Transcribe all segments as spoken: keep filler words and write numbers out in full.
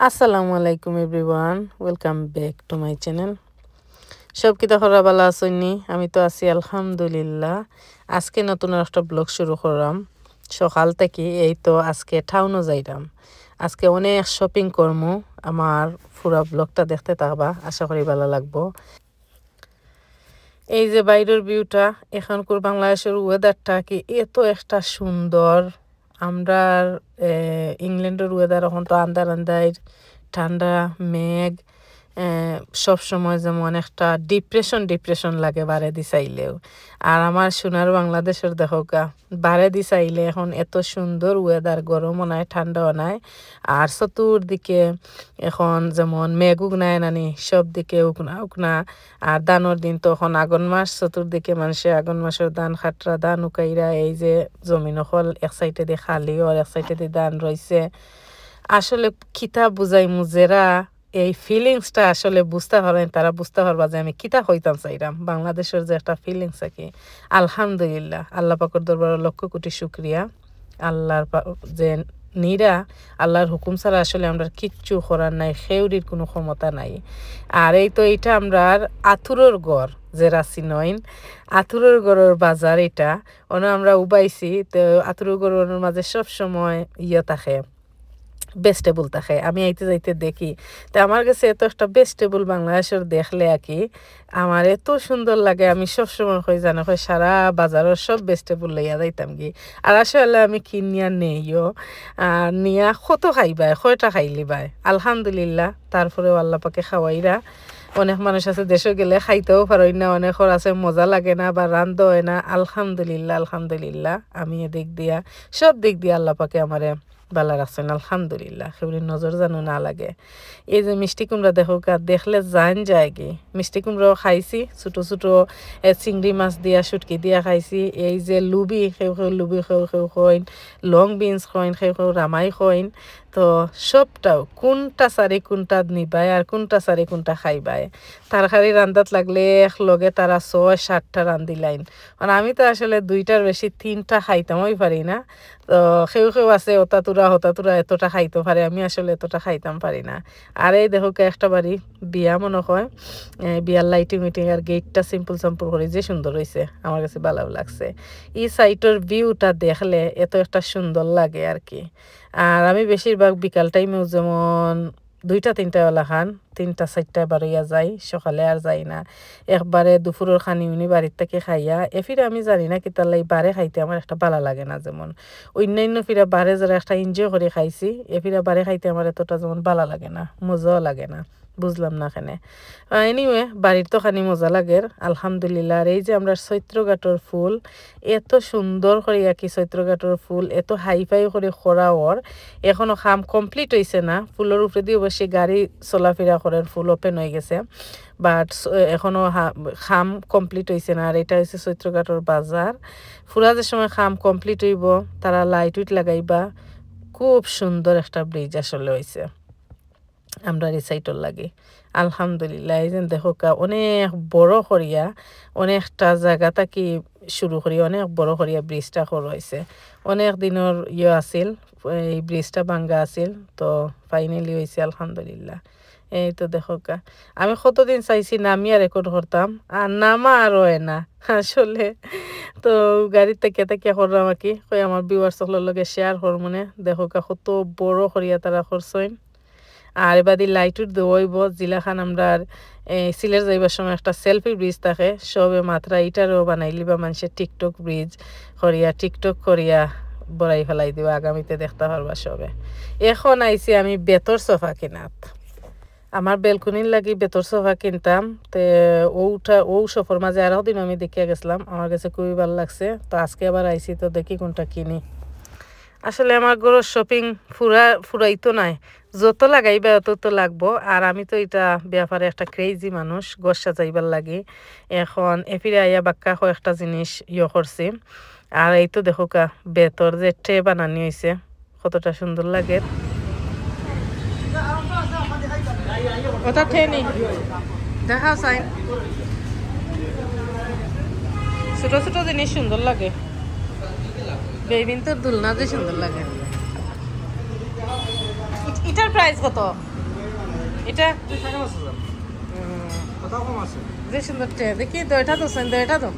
আসসালামু আলাইকুম everyone, welcome back to my channel. সব কিতা খবর, ভালা আছইন নি? আমি তো আছি আলহামদুলিল্লাহ। আজকে নতুন একটা ব্লগ শুরু করলাম সকাল থাকি। এই তো আজকে টাউনো যাইরাম, আজকে অনেক শপিং করমু। আমার পুরা ব্লগটা দেখতে থাকবা, আশা করি ভালা লাগবো। এই যে বাইরের ভিউটা, এখনকুর বাংলাদেশের ওয়েদারটা কি এত একটা সুন্দর। আমরার, এ, ইংল্যান্ডের ওয়েদার এখন তো আন্দার আন্দার, ঠান্ডা, মেঘ, এ, সব সময় যেমন একটা ডিপ্রেশন ডিপ্রেশন লাগে বারেদি চাইলেও। আর আমার সোনার বাংলাদেশের দেখউক্কা, বারেদি চাইলে এখন এত সুন্দর ওয়েদার, গরমও নাই, ঠান্ডাও নাই। আর চতুর্দিকে এখন যেমন মেঘ উগনায় নানি, সব দিকে উগনা উগনা। আর ধানর দিন তো এখন আগন মাস, চতুর্দিকে মানষে আগন মাসর ধান খাটরা, ধান উকাইরা, এই যে জমিন অকল এক সাইডেদি খালি অর এক সাইডেদি ধান রইছে। আসলে কিতা বুঝাইমু, যেরা এই ফিলিংসটা আসলে বুঝতা পারইন, তারা বুঝতা পারবা যে আমি কিতা কইতাম চাইরাম। বাংলাদেশের যে একটা ফিলিংস আর কি। আলহামদুলিল্লাহ, আল্লাহ পাকর দরবারে লক্ষ কোটি শুকরিয়া। আল্লাহর পা-, যে নিরা, আল্লাহর হুকুম ছাড়া আসলে আমরার কিচ্ছু করার নাই, খেউরির কোনো ক্ষমতা নাই। আর এই তো এইটা আমরার আতুরর ঘর, যেরা চিনইন, আতুরর ঘরর বাজার এটা। অনো আমরা উবাইছি, তো আতুরর ঘরর মাঝে সব সময় ইয়ে থাকে, ভেজিটেবল থাকে। আমি আইতে যাইতে দেখি, তো আমার গেছে এত একটা ভেজিটেবল বাংলাদেশের দেখলে আর কি, আমার এত সুন্দর লাগে। আমি সব সময় কই, জানো, কই সারা বাজারর সব ভেজিটেবল লইয়া যাইতাম গি। আর আসলে আমি কিনিয়া নেইও, আর নিয়া কত খাইবায়, কয়টা খাইলিবায়, আলহামদুলিল্লাহ। তারপরেও আল্লাহ পাকে খাওয়াইরা। অনেক মানুষ আছে দেশো গেলে খাইতেও পারইন না, অনেকর আছে মজা লাগে না বা রান্ধা হয় না। আলহামদুলিল্লাহ, আলহামদুলিল্লাহ, আমি এদিক দিয়া, সব দিক দিয়া আল্লাহ পাকে আমারে ভালা রাখছইন, আলহামদুলিল্লাহ। খেউরির নজর যেন না লাগে। এই যে মিষ্টি কুমড়া দেখউক্কা, দেখলে জান যায় কি। মিষ্টি কুমড়াও খাইছি, ছোট ছোট, এ, চিংড়ি মাছ দিয়া, শুটকি দিয়া খাইছি। এই যে লুবি, খেউ খেউ লুবি, খেউ খেউ কইন, লং বিনস কইন, খেউ খেউ রামাই কইন। তো সবটাও কোনটা সারি কোনটা নিবায় আর কোনটা সারি কোনটা খাইবায়। তরকারি রান্দাত লাগলে এক লগে তারা ছয় সাতটা রান্দিলাইন। মানে আমি তো আসলে দুইটার বেশি তিনটা খাইতামই পারি না। তো খেউ খেউ আছে অতাতুরা হতাতুরা এতটা খাইতো পারে, আমি আসলে এতটা খাইতাম পারি না। আর এই দেখউক্কা একটা বাড়ি বিয়া মনে হয়, এ, বিয়ার লাইটিং উইটিং আর গেটটা সিম্পল সাম্পল করি যে সুন্দর অইছে, আমার গেছে ভালাও লাগছে। এই সাইটর ভিউটা দেখলে এত একটা সুন্দর লাগে আর কি। আর আমি বেশিরভাগ বিকাল টাইমেও যেমন দুইটা তিনটা ওলাখান, তিনটা চাইরটা বারইয়া যাই, সকালে আর যাই না। একবারে দুপুরর খানি উনি বাড়ির থাকি খাইয়া, এ ফিরা আমি জানি না কিতার লাগি বারে খাইতে আমার একটা ভালা লাগে না। যেমন অন্যান্য ফিরা বারে যেরা একটা এনজয় করি খাইছি, এ ফিরা বারে খাইতে আমার এতটা যেমন ভালা লাগে না, মজাও লাগে না, বুঝলাম না কেনে। আহ, এনিওয়ে, বাড়ির তো খানি মজা লাগের, আলহামদুলিল্লাহ। আর এই যে আমরার চৈত্রঘাটর ফুল, এত সুন্দর করি আর কি চৈত্রঘাটর ফুল, এত হাইফাই করি করা অর, এখনো কাম কমপ্লিট অইছে না। ফুলর উপরেদি অবশ্যই গাড়ি চলাফিরা করের, ফুল ওপেন অই গেছে, বাট এখনো হা-, কাম কমপ্লিট অইছে না। আর এটা অইছে চৈত্রঘাটর বাজার। ফুরা যে সময় কাম কমপ্লিট অইবো, তারা লাইট উইট লাগাইবা। খুব সুন্দর একটা ব্রিজ আসলে অইছে আমরার ই সাইটর লাগি। আলহামদুলিল্লাহ, এই যে দেখউক্কা, অনেক বড় করিয়া, অনেকটা জাগা থাকি শুরু করি, অনেক বড় করিয়া ব্রিজটা করা অইছে। অনেক দিনর ইয়ে আছিল, এই ব্রিজটা ভাঙ্গা আছিল, তো ফাইনালি অইছে, আলহামদুলিল্লাহ। এই তো দেখউক্কা, আমি কতদিন চাইছি নামিয়া রেকর্ড করতাম, আর নামা আর অয় না আসলে। তো গাড়িত থাকিয়া থাকিয়া করলাম আর কি, কই আমার ভিউয়ার্স অকলর লগে শেয়ার করমুনে। দেখউক্কা, কত বড় করিয়া তারা করছইন। আর এবাদি লাইট উইট দেওয়া অইবো, যেলাখান আমরার, এ, সিলেট যাইবার সময় একটা সেলফি ব্রিজ থাকে, সবে মাতরা ইটারেও বানাইলিবা মানষে TikTok ব্রিজ করিয়া, TikTok করিয়া বড়াই ফালাই দিবা, আগামীতে দেখতা পারবা সবে। এখন আইছি আমি বেতর সোফা কিনাত। আমার বেলকনির লাগি বেতর সোফা কিনতাম, তে ওটা, ও শপর মাঝে আরো দিন আমি দেখিয়া গেছিলাম, আমার গেছে খুবই ভালা লাগছে। তো আজকে আবার আইছি, তো দেখি কোনটা কিনি। আসলে আমার ঘরর শপিং ফুরা-, ফুরাইতো নায়, যত লাগাইবা অত তো লাগবো। আর আমি তো ইটা ব্যাপারে একটা ক্রেজি মানুষ, ঘর সাজাইবার লাগি। এখন এ ফিরা আইয়া বাক্কা কয়েকটা জিনিস ইয়ে করছি। আর এই তো দেখউক্কা, বেতর যে ট্রে বানানি অইছে, কতটা সুন্দর লাগে। ওটা ট্রে নি, দেখাও চাইন। ছোট ছোট জিনিস সুন্দর লাগে। বেবিন তো দুলনা যে সুন্দর লাগে। ইট-, ইটার প্রাইস কত? এটা? এটা ষাট আছে, স্যার। হুম। কথাও কম আছে। যে সুন্দর টে-, দেখি তো, এটা তো সেন, এটা তো।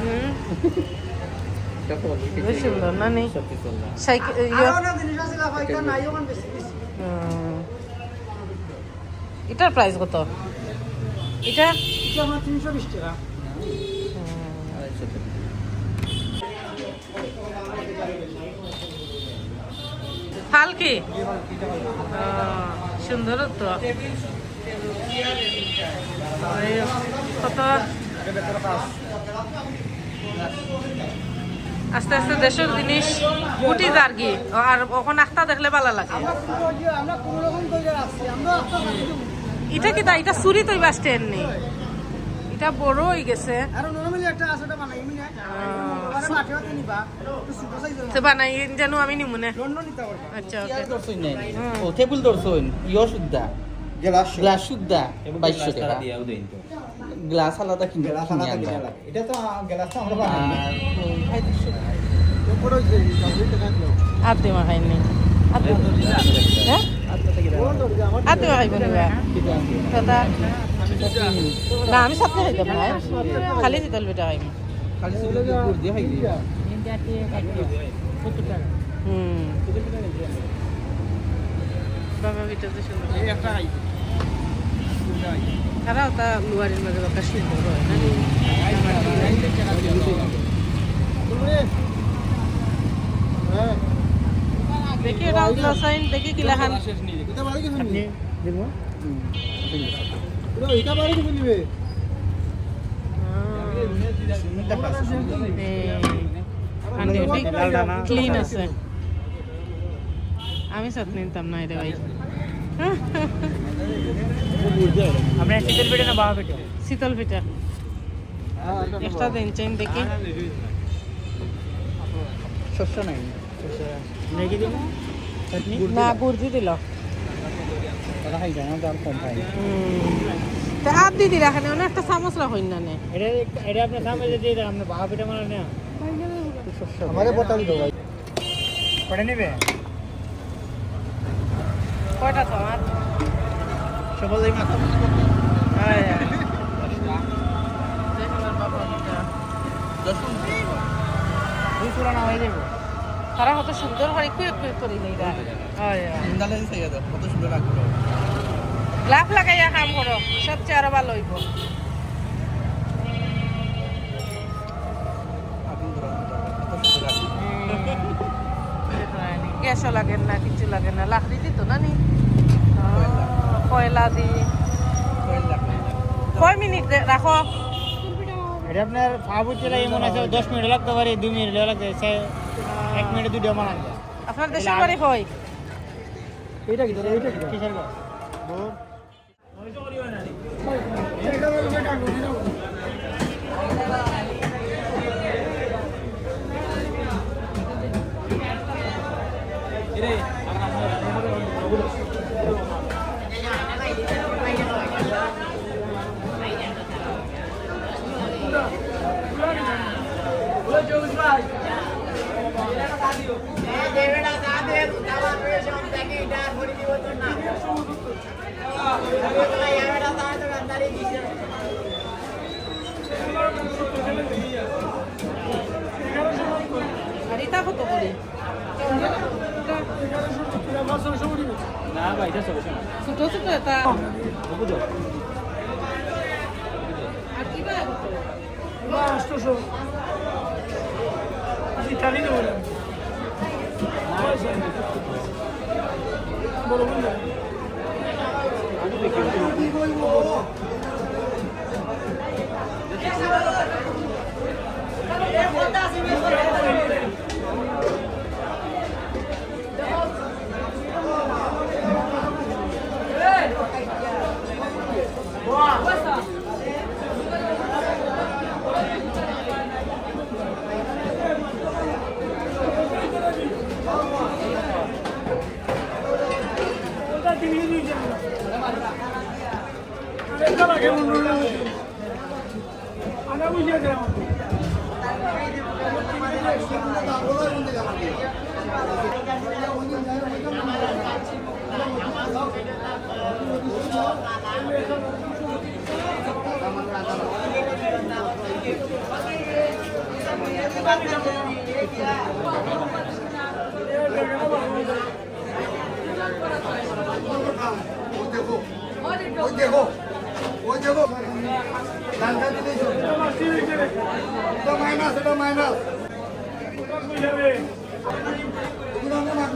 হুম। বেশ সুন্দর, না নি? সাইকেল, ইয়ে। আরো অনেক জিনিস আছে, লাফা, এটা নাই, ওখানে বেশি, বেশি। হুম। এটার প্রাইস কত? এটা? এটা আমার তিনশো বিশ টাকা। হুম। ফালকি? আহ, সুন্দর তো। এই কত? আস্তে আস্তে দেশর জিনিস উঠি যার কি, আর অখন আখতা দেখলে ভালা লাগে। আমরা কোনো রকম করে আসছি, আমরা আখতা থাকি তো। এটা কিতা? এটা চুরি তো বাস স্ট্যান্ড নেই, এটা বড় হয়ে গেছে। আর নরমালি একটা আছে, ওটা বানাই, এমনি না। আহ। ওটা মাঠে হতে নিবা, একটু ছোট সাইজের। সে বানাই যেন আমি নিমুনে। লন্ডন নিতে পারবা। আচ্ছা, ওকে। চেয়ার ধরছইন না? হুম। ও, টেবিল ধরছইন, ইয়ো শুদ্ধা। গ্লাস। গ্লাস শুদ্ধা, টেবিল বাইশশো গ্লাস টাকা। তারা দিয়াও দেন তো। গ্লাস আলাদা কিনে, গ্লাস আলাদা কিনে কিনে আনবা। লাগে। এটা তো, আহ, গ্লাস তো আমরা বানাই না। আর, উম, ভাই, দুশো। উপরে ওই যে, ওই যে রাখলো। আর তুই আমার খাইনি। আর তুই, হ্যাঁ? আর তুই আমার খাইব না। কথা। না, আমি সাথে খাইতাম না। খালি শীতল পিঠা খাইনি। খালি শীতল পিঠা গুড় দিয়ে খাইনি। হুম। বাবা, এটা তো সুন্দর। এই একটা খাইছি। তারা ওটা লুয়ারির মাঝে বাক্কা সুন্দর হয়, না? দেখি এটা উঠলো সাইন, দেখি কি লেখান। আপনি দেখবো? হুম, ঠিক আছে। পুরো এটা বাড়ি থেকে নিবে। হুম। এই, আন্টি, আন্টি, ক্লিন আছে। আমি সাথে নিতাম না এটা ভাই। আপনার শীতল পিঠা না বাবা পিঠা? শীতল পিঠা। একটা দিন চেন দেখি। শস্য নাই। ম্যাগি দিব? চাটনি? না, গুড় দি দিল। ওরা খাই যায় না, তো আর কম খাই। হুম। তা আর দি দিলা কেনে, অনেকটা চামচ রাখইন না নে। এটা, এটা আপনি চামচ দিয়ে দিলাম, আপনি বাবা পিঠা মানে না। আমারে বতা দিল ভাই। কটা নিবে? কয়টা চামচ? সবল এই মাত্র। হ্যাঁ, হ্যাঁ। দেখুন, বাবা, এটা। দশ মিনিট। দুই পুরানা হয়ে যাবে। তারা কত সুন্দর করে কুইক কুইক করে নেই রে। হয়, হয়। ইন্দালে দিছে গেছে, কত সুন্দর লাগলো। গ্লাভ লাগাইয়া কাম করো, সবচেয়ে আরো ভালো হইব। আগুন ধরানো দরকার, কত সুন্দর লাগলো। গ্যাসও লাগে না, কিছু লাগে না, লাকড়ি দিত না নি? কয়লা দি। কয়লা, কয়লা। কয় মিনিট দে-, রাখো? এটা আপনার ফাবুচে লাগে মনে আছে, দশ মিনিট লাগতে পারে, দুই মিনিট লাগতে, সে এক মিনিটে দুটো বানান যায়। আপনার দেশের বাড়ি কই? এইটা কি? এইটা কি? কিশোরগঞ্জ। আর এটা কত করে? না ভাই, এটা চলছে না। ছোট ছোট এটা। বুঝো। আর কি বা কত? আটশোশো। আশি, চালিয়ে দেবো না। বড় বন্ধু।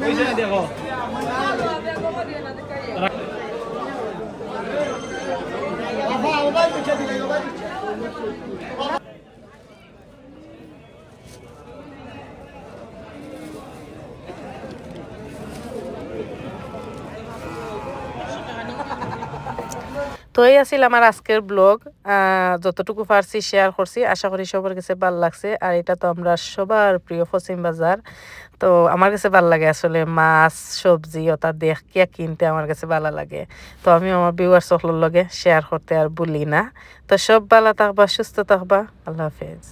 পয়সা দেখো। তো এই আছিল আমার আজকের ব্লগ। আহ, যতটুকু পারছি শেয়ার করছি, আশা করি সবার কাছে ভালা লাগছে। আর এটা তো আমরা সবার প্রিয় পশ্চিম বাজার। তো আমার কাছে ভালা লাগে আসলে মাছ, সবজি, ওটা দেখিয়া কিনতে আমার কাছে ভালা লাগে। তো আমি আমার ভিউয়ার্স সকলের লগে শেয়ার করতে আর ভুলি না। তো সব ভালা থাকবা, সুস্থ থাকবা। আল্লাহ হাফেজ।